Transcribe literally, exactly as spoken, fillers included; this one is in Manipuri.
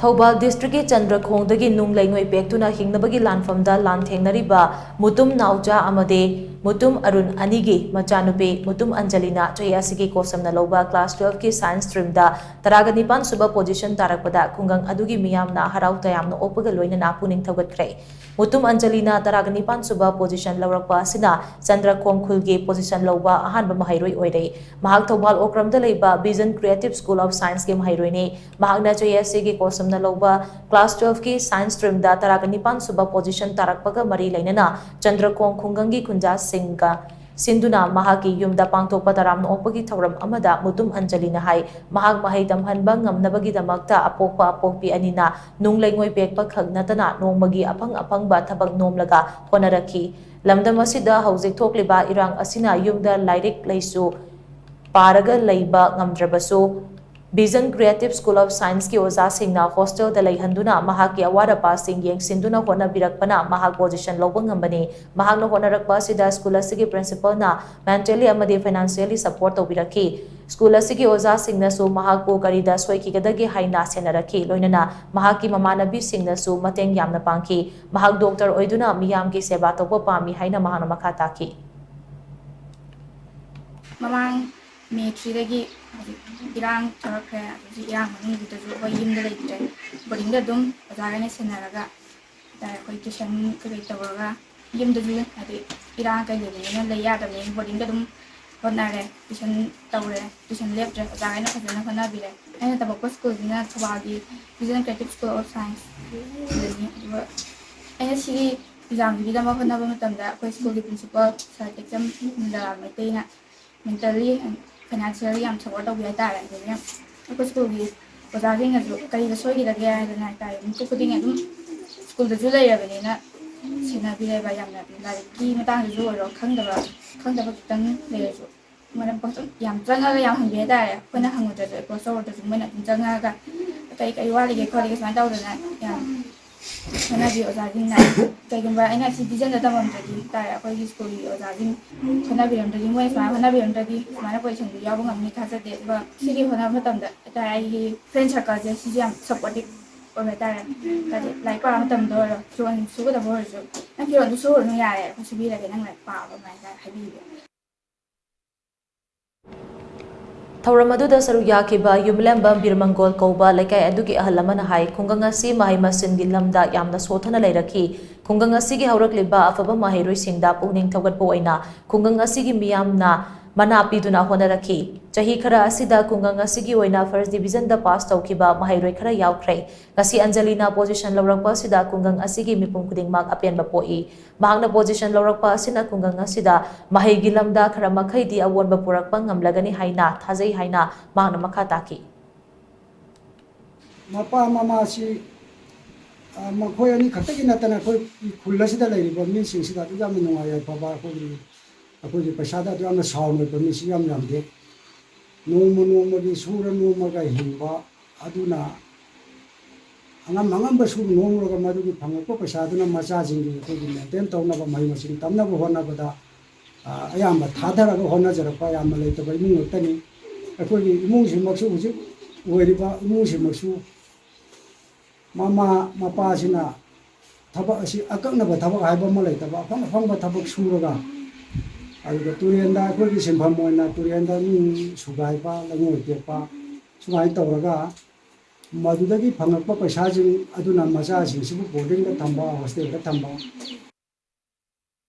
ꯊꯧꯕꯥꯜ ꯗꯤꯁꯇ꯭ꯔꯤꯛꯀꯤ ꯆꯟꯗ꯭ꯔꯈꯣꯡꯗꯒꯤ ꯅꯨꯡ ꯂꯩꯉꯣꯏ ꯄꯦꯛꯇꯨꯅ ꯍꯤꯡꯅꯕꯒꯤ ꯂꯥꯟꯐꯝꯗ ꯂꯥꯟꯊꯦꯡꯅꯔꯤꯕ ꯃꯨꯇꯨꯝ ꯅꯥꯎꯆꯥ ꯑꯃꯗꯤ ꯃꯨꯇꯨꯝ ꯑꯔꯨꯟ ꯑꯅꯤꯒꯤ ꯃꯆꯥꯅꯨꯄꯤ ꯃꯨꯇꯨꯝ ꯑꯟꯖꯂꯤꯅ ꯆꯍꯤ ꯑꯁꯤꯒꯤ ꯀꯣꯁꯝꯅ ꯂꯧꯕ class twelve ꯀꯤ science stream ꯗ ꯇꯔꯥꯒ ꯅꯤꯄꯥꯟ ꯁꯨꯕ position ꯇꯥꯔꯛꯄꯗ ꯈꯨꯡꯒꯪ ꯑꯗꯨꯒꯤ ꯃꯤꯌꯥꯝꯅ ꯍꯔꯥꯎ ꯇꯌꯥꯝꯅ ꯑꯣꯛꯄꯒ ꯂꯣꯏꯅꯅ ꯄꯨꯛꯅꯤꯡ ꯊꯧꯒꯠꯈ꯭ꯔꯦ꯫ ꯃꯨꯇꯨꯝ ꯑꯟꯖꯂꯤꯅ ꯇꯔꯥꯒ ꯅꯤꯄꯥꯟ ꯁꯨꯕ position ꯂꯧꯔꯛꯄ ꯑꯁꯤꯅ ꯆꯟꯗ꯭ꯔꯈꯣꯡ ꯈꯨꯜꯒꯤ position ꯂꯧꯕ ꯑꯍꯥꯟꯕ ꯃꯍꯩꯔꯣꯏ ꯑꯣꯏꯔꯦ꯫ ꯃꯍꯥꯛ ꯊꯧꯕꯥꯜ ꯑꯣꯀ꯭ꯔꯝꯗ ꯂꯩꯕ Vision Creative School of Science ꯀꯤ ꯃꯍꯩꯔꯣꯏꯅꯤ꯫ ꯃꯍꯥꯛꯅ ꯆꯍꯤ ꯑꯁꯤꯒꯤ ꯀꯣꯁꯝꯅ ꯂꯧꯕ class twelve ꯀꯤ science stream ꯗ ꯇꯔꯥꯒ ꯅꯤꯄꯥꯟ ꯁꯨꯕ position ꯇꯥꯔꯛꯄꯒ ꯃꯔꯤ ꯂꯩꯅꯅ ꯆꯟꯗ꯭ꯔꯈꯣꯡ ꯈꯨꯡꯒꯪꯒꯤ ꯈꯨꯟꯖꯥꯁꯤꯡꯒ ꯁꯤꯟꯗꯨꯅ ꯃꯍꯥꯛꯀꯤ ꯌꯨꯝꯗ ꯄꯥꯡꯊꯣꯛꯄ ꯇꯔꯥꯝꯅ ꯑꯣꯛꯄꯒꯤ ꯊꯧꯔꯝ ꯑꯃꯗ ꯃꯨꯇꯨꯝ ꯑꯟꯖꯂꯤꯅ ꯍꯥꯏ, ꯃꯍꯥꯛ ꯃꯍꯩ ꯇꯝꯍꯟꯕ ꯉꯝꯅꯕꯒꯤꯗꯃꯛꯇ ꯑꯄꯣꯛꯄ ꯑꯄꯣꯛꯄꯤ ꯑꯅꯤꯅ ꯅꯨꯡ ꯂꯩꯉꯣꯏ ꯄꯦꯛꯄ ꯈꯛ ꯅꯠꯇꯅ ꯅꯣꯡꯃꯒꯤ ꯑꯐꯪ ꯑꯐꯪꯕ ꯊꯕꯛ ꯅꯣꯝꯂꯒ ꯍꯣꯠꯅꯔꯛꯈꯤ꯫ ꯂꯝꯗꯝ ꯑꯁꯤꯗ ꯍꯧꯖꯤꯛ ꯊꯣꯛꯂꯤꯕ ꯏꯔꯥꯡ ꯑꯁꯤꯅ ꯌꯨꯝꯗ ꯂꯥꯏꯔꯤꯛ ꯂꯥꯏꯁꯨ ꯄꯥꯔꯒ ꯂꯩꯕ ꯉꯝꯗ꯭ꯔꯕꯁꯨ, Vision Creative School of Science ꯀꯤ ꯑꯣꯖꯥꯁꯤꯡꯅ hostel ꯗ ꯂꯩꯍꯟꯗꯨꯅ ꯃꯍꯥꯛꯀꯤ ꯑꯋꯥꯠ ꯑꯄꯥꯁꯤꯡ ꯌꯦꯡꯁꯤꯟꯗꯨꯅ ꯍꯣꯠꯅꯕꯤꯔꯛꯄꯅ ꯃꯍꯥꯛ position ꯂꯧꯕ ꯉꯝꯕꯅꯤ꯫ ꯃꯍꯥꯛꯅ ꯍꯣꯠꯅꯔꯛꯄ ꯑꯁꯤꯗ school ꯑꯁꯤꯒꯤ principal ꯅ mentally ꯑꯃꯗꯤ financially support ꯇꯧꯕꯤꯔꯛꯈꯤ꯫ School ꯑꯁꯤꯒꯤ ꯑꯣꯖꯥꯁꯤꯡꯅꯁꯨ ꯃꯍꯥꯛꯄꯨ ꯀꯔꯤꯗ ꯁꯣꯏꯈꯤꯒꯗꯒꯦ ꯍꯥꯏꯅ ꯁꯦꯟꯅꯔꯛꯈꯤ, ꯂꯣꯏꯅꯅ ꯃꯍꯥꯛꯀꯤ ꯃꯃꯥꯟꯅꯕꯤꯁꯤꯡꯅꯁꯨ ꯃꯇꯦꯡ ꯌꯥꯝꯅ ꯄꯥꯡꯈꯤ꯫ ꯃꯍꯥꯛ doctor ꯑꯣꯏꯗꯨꯅ ꯃꯤꯌꯥꯝꯒꯤ ꯁꯦꯕꯥ ꯇꯧꯕ ꯄꯥꯝꯃꯤ ꯍꯥꯏꯅ ꯃꯍꯥꯛꯅ ꯃꯈꯥ ꯇꯥꯈꯤ꯫ ꯃꯃꯥꯡ May three ꯗꯒꯤ ꯍꯧꯖꯤꯛ ꯏꯔꯥꯡ ꯊꯣꯔꯛꯈ꯭ꯔꯦ꯫ ꯍꯧꯖꯤꯛ ꯏꯔꯥꯡ ꯃꯅꯨꯡꯁꯤꯗꯁꯨ ꯑꯩꯈꯣꯏ ꯌꯨꯝꯗ ꯂꯩꯇ꯭ꯔꯦ, boarding ꯗ ꯑꯗꯨꯝ ꯑꯣꯖꯥꯈꯩꯅ ꯁꯦꯟꯅꯔꯒ ꯍꯥꯏꯇꯥꯔꯦ, ꯑꯩꯈꯣꯏ tuition ꯀꯩꯀꯩ ꯇꯧꯔꯒ ꯌꯨꯝꯗꯁꯨ ꯍꯥꯏꯗꯤ ꯏꯔꯥꯡ ꯀꯩ ꯂꯩꯕꯅꯤꯅ ꯂꯩ ꯌꯥꯗꯕꯅꯤꯅ boarding ꯗ ꯑꯗꯨꯝ ꯍꯣꯠꯅꯔꯦ, tuition ꯇꯧꯔꯦ, tuition ꯂꯦꯞꯇ꯭ꯔꯦ, ꯑꯣꯖꯥꯈꯩꯅ ꯐꯖꯅ ꯍꯣꯠꯅꯕꯤꯔꯦ꯫ ꯑꯩꯅ ꯇꯝꯃꯛꯄ school ꯁꯤꯅ ꯊꯧꯕꯥꯜꯒꯤ Vision Creative School of Science ꯁꯤꯗꯅꯤ꯫ ꯑꯗꯨꯒ ꯑꯩꯅ ꯁꯤꯒꯤ exam ꯒꯤꯗꯃꯛ ꯍꯣꯠꯅꯕ ꯃꯇꯝꯗ ꯑꯩꯈꯣꯏ school ꯒꯤ principal sir ꯇꯦꯛꯆꯝ Indra ꯃꯩꯇꯩꯅ mentally and financially ꯌꯥꯝ support ꯇꯧꯕꯤ ꯍꯥꯏꯇꯥꯔꯦ꯫ ꯑꯗꯒꯤ ꯑꯩꯈꯣꯏ school ꯒꯤ ꯑꯣꯖꯥꯁꯤꯡꯅꯁꯨ ꯀꯔꯤꯗ ꯁꯣꯏꯈꯤꯗꯒꯦ ꯍꯥꯏꯗꯅ ꯍꯥꯏꯇꯥꯔꯦ, ꯃꯤꯀꯨꯞ ꯈꯨꯗꯤꯡꯒꯤ ꯑꯗꯨꯝ school ꯗꯁꯨ ꯂꯩꯔꯕꯅꯤꯅ ꯁꯦꯟꯅꯕꯤꯔꯦꯕ꯫ ꯌꯥꯝꯅ ꯂꯥꯏꯔꯤꯛꯀꯤ ꯃꯇꯥꯡꯗꯁꯨ ꯑꯣꯏꯔꯣ, ꯈꯪꯗꯕ ꯈꯪꯗꯕ ꯈꯤꯇꯪ ꯂꯩꯔꯁꯨ ꯃꯔꯝ ꯄꯪꯆꯪ-, ꯌꯥꯝ ꯆꯪꯉꯒ ꯌꯥꯝ ꯍꯪꯕꯤ ꯍꯥꯏꯇꯥꯔꯦ꯫ ꯑꯩꯈꯣꯏꯅ ꯍꯪꯉꯨꯗ꯭ꯔꯁꯨ, approach ꯇꯧꯔꯨꯗ꯭ꯔꯁꯨ ꯃꯣꯏꯅ ꯑꯗꯨꯝ ꯆꯪꯉꯛꯑꯒ ꯀꯩ ꯀꯩ ꯋꯥꯠꯂꯤꯒꯦ ꯈꯣꯠꯂꯤꯒꯦ ꯁꯨꯃꯥꯏꯅ ꯇꯧꯗꯅ ꯌꯥꯝ ꯍꯣꯠꯅꯕꯤ ꯑꯣꯖꯥꯁꯤꯡꯅ꯫ ꯀꯩꯒꯨꯝꯕ ꯑꯩꯅ ꯁꯤ Vision ꯗ ꯇꯝꯃꯝꯗ꯭ꯔꯗꯤ ꯍꯥꯏꯇꯥꯔꯦ, ꯑꯩꯈꯣꯏꯒꯤ school ꯒꯤ ꯑꯣꯖꯥꯁꯤꯡ ꯍꯣꯠꯅꯕꯤꯔꯝꯗ꯭ꯔꯗꯤ, ꯃꯣꯏ ꯁꯨꯃꯥꯏꯅ ꯍꯣꯠꯅꯕꯤꯔꯝꯗ꯭ꯔꯗꯤ ꯁꯨꯃꯥꯏꯅ position ꯗꯨ ꯌꯥꯎꯕ ꯉꯝꯅꯤ ꯊꯥꯖꯗꯦ꯫ ꯑꯗꯨꯒ ꯁꯤꯒꯤ ꯍꯣꯠꯅꯕ ꯃꯇꯝꯗ ꯍꯥꯏꯇꯥꯔꯦ, ꯑꯩꯒꯤ friend circle ꯁꯦ ꯁꯤꯁꯨ ꯌꯥꯝ supportive ꯑꯣꯏꯕ ꯍꯥꯏꯇꯥꯔꯦ꯫ ꯍꯥꯏꯗꯤ ꯂꯥꯏꯔꯤꯛ ꯄꯥꯕ ꯃꯇꯝꯗ ꯑꯣꯏꯔꯣ, ꯐꯤꯔꯣꯟ ꯁꯨꯒꯗꯕ ꯑꯣꯏꯔꯁꯨ, "ꯅꯪ ꯐꯤꯔꯣꯟꯗꯨ ꯁꯨꯔꯨꯅꯨ, ꯌꯥꯔꯦ, ꯑꯩꯈꯣꯏ ꯁꯨꯕꯤꯔꯒꯦ, ꯅꯪ ꯂꯥꯏꯔꯤꯛ ꯄꯥꯕ", ꯑꯗꯨꯃꯥꯏꯅ ꯍꯥꯏꯕꯤꯕ꯫ ꯊꯧꯔꯝ ꯑꯗꯨꯗ ꯁꯔꯨꯛ ꯌꯥꯈꯤꯕ ꯌꯨꯝꯂꯦꯝꯕꯝ ꯕꯤꯔꯃꯪꯒꯣꯜ ꯀꯧꯕ ꯂꯩꯀꯥꯏ ꯑꯗꯨꯒꯤ ꯑꯍꯜ ꯑꯃꯅ ꯍꯥꯏ, ꯈꯨꯡꯒꯪ ꯑꯁꯤ ꯃꯍꯩ ꯃꯁꯤꯡꯒꯤ ꯂꯝꯗ ꯌꯥꯝꯅ ꯁꯣꯠꯊꯅ ꯂꯩꯔꯛꯈꯤ꯫ ꯈꯨꯡꯒꯪ ꯑꯁꯤꯒꯤ ꯍꯧꯔꯛꯂꯤꯕ ꯑꯐꯕ ꯃꯍꯩꯔꯣꯏꯁꯤꯡꯗ ꯄꯨꯛꯅꯤꯡ ꯊꯧꯒꯠꯄ ꯑꯣꯏꯅ ꯈꯨꯡꯒꯪ ꯑꯁꯤꯒꯤ ꯃꯤꯌꯥꯝꯅ ꯃꯅꯥ ꯄꯤꯗꯨꯅ ꯍꯣꯠꯅꯔꯛꯈꯤ꯫ ꯆꯍꯤ ꯈꯔ ꯑꯁꯤꯗ ꯈꯨꯡꯒꯪ ꯑꯁꯤꯒꯤ ꯑꯣꯏꯅ first divisionꯗ pass ꯇꯧꯈꯤꯕ ꯃꯍꯩꯔꯣꯏ ꯈꯔ ꯌꯥꯎꯈ꯭ꯔꯦ꯫ ꯉꯁꯤ ꯑꯟꯖꯂꯤꯅ position ꯂꯧꯔꯛꯄ ꯑꯁꯤꯗ ꯈꯨꯡꯒꯪ ꯑꯁꯤꯒꯤ ꯃꯤꯄꯨꯝ ꯈꯨꯗꯤꯡꯃꯛ ꯑꯄꯦꯟꯕ ꯄꯣꯛꯏ꯫ ꯃꯍꯥꯛꯅ position ꯂꯧꯔꯛꯄ ꯑꯁꯤꯅ ꯈꯨꯡꯒꯪ ꯑꯁꯤꯗ ꯃꯍꯩꯒꯤ ꯂꯝꯗ ꯈꯔ ꯃꯈꯩꯗꯤ ꯑꯑꯣꯟꯕ ꯄꯨꯔꯛꯄ ꯉꯝꯂꯒꯅꯤ ꯍꯥꯏꯅ ꯊꯥꯖꯩ ꯍꯥꯏꯅ ꯃꯍꯥꯛꯅ ꯃꯈꯥ ꯇꯥꯈꯤ꯫ ꯃꯄꯥ ꯃꯃꯥꯁꯤ, ꯑ, ꯃꯈꯣꯏ ꯑꯅꯤ ꯈꯛꯇꯒꯤ ꯅꯠꯇꯅ ꯑꯩꯈꯣꯏ ꯈꯨꯜ ꯑꯁꯤꯗ ꯂꯩꯔꯤꯕ ꯃꯤꯁꯤꯡꯁꯤꯗ ꯑꯗꯨꯛ ꯌꯥꯝꯅ ꯅꯨꯡꯉꯥꯏ ꯌꯥꯏꯐꯕ, ꯑꯩꯈꯣꯏꯒꯤ, ꯑꯩꯈꯣꯏꯒꯤ ꯄꯩꯁꯥꯗ ꯑꯗꯨꯛ ꯌꯥꯝꯅ ꯁꯥꯎꯅ ꯂꯩꯕ ꯃꯤꯁꯤ ꯌꯥꯝ ꯌꯥꯝꯗꯦ꯫ ꯅꯣꯡꯃ ꯅꯣꯡꯃꯒꯤ ꯁꯨꯔ ꯅꯣꯝꯃꯒ ꯍꯤꯡꯕ ꯑꯗꯨꯅ ꯑꯉꯝ ꯑꯉꯝꯕ ꯁꯨꯔ ꯅꯣꯝꯂꯒ ꯃꯗꯨꯒꯤ ꯐꯪꯉꯛꯄ ꯄꯩꯁꯥꯗꯨꯅ ꯃꯆꯥꯁꯤꯡꯒꯤ ꯑꯩꯈꯣꯏꯒꯤ maintain ꯇꯧꯅꯕ, ꯃꯍꯩ ꯃꯁꯤꯡ ꯇꯝꯅꯕ ꯍꯣꯠꯅꯕꯗ, ꯑ, ꯑꯌꯥꯝꯕ ꯊꯥꯗꯔꯒ ꯍꯣꯠꯅꯖꯔꯛꯄ ꯌꯥꯝꯅ ꯂꯩꯇꯕ ꯏꯃꯨꯡ ꯉꯥꯛꯇꯅꯤ꯫ ꯑꯩꯈꯣꯏꯒꯤ ꯏꯃꯨꯡꯁꯤꯃꯛꯁꯨ, ꯍꯧꯖꯤꯛ ꯑꯣꯏꯔꯤꯕ ꯏꯃꯨꯡꯁꯤꯃꯛꯁꯨ ꯃꯃꯥ ꯃꯄꯥꯁꯤꯅ ꯊꯕꯛ ꯑꯁꯤ ꯑꯀꯛꯅꯕ ꯊꯕꯛ ꯍꯥꯏꯕ ꯑꯃ ꯂꯩꯇꯕ, ꯑꯐꯪ ꯑꯐꯪꯕ ꯊꯕꯛ ꯁꯨꯔꯒ, ꯑꯗꯨꯒ ꯇꯨꯔꯦꯟꯗ ꯑꯩꯈꯣꯏꯒꯤ ꯁꯤꯟꯐꯝ ꯑꯣꯏꯅ ꯇꯨꯔꯦꯟꯗ ꯃꯤ ꯁꯨꯒꯥꯏꯕ, ꯂꯩꯉꯣꯏ ꯄꯦꯛꯄ, ꯁꯨꯃꯥꯏꯅ ꯇꯧꯔꯒ ꯃꯗꯨꯗꯒꯤ ꯐꯪꯉꯛꯄ ꯄꯩꯁꯥꯁꯤꯡ ꯑꯗꯨꯅ ꯃꯆꯥꯁꯤꯡꯁꯤꯕꯨ boardingꯗ ꯊꯝꯕ, hostelꯗ ꯊꯝꯕ,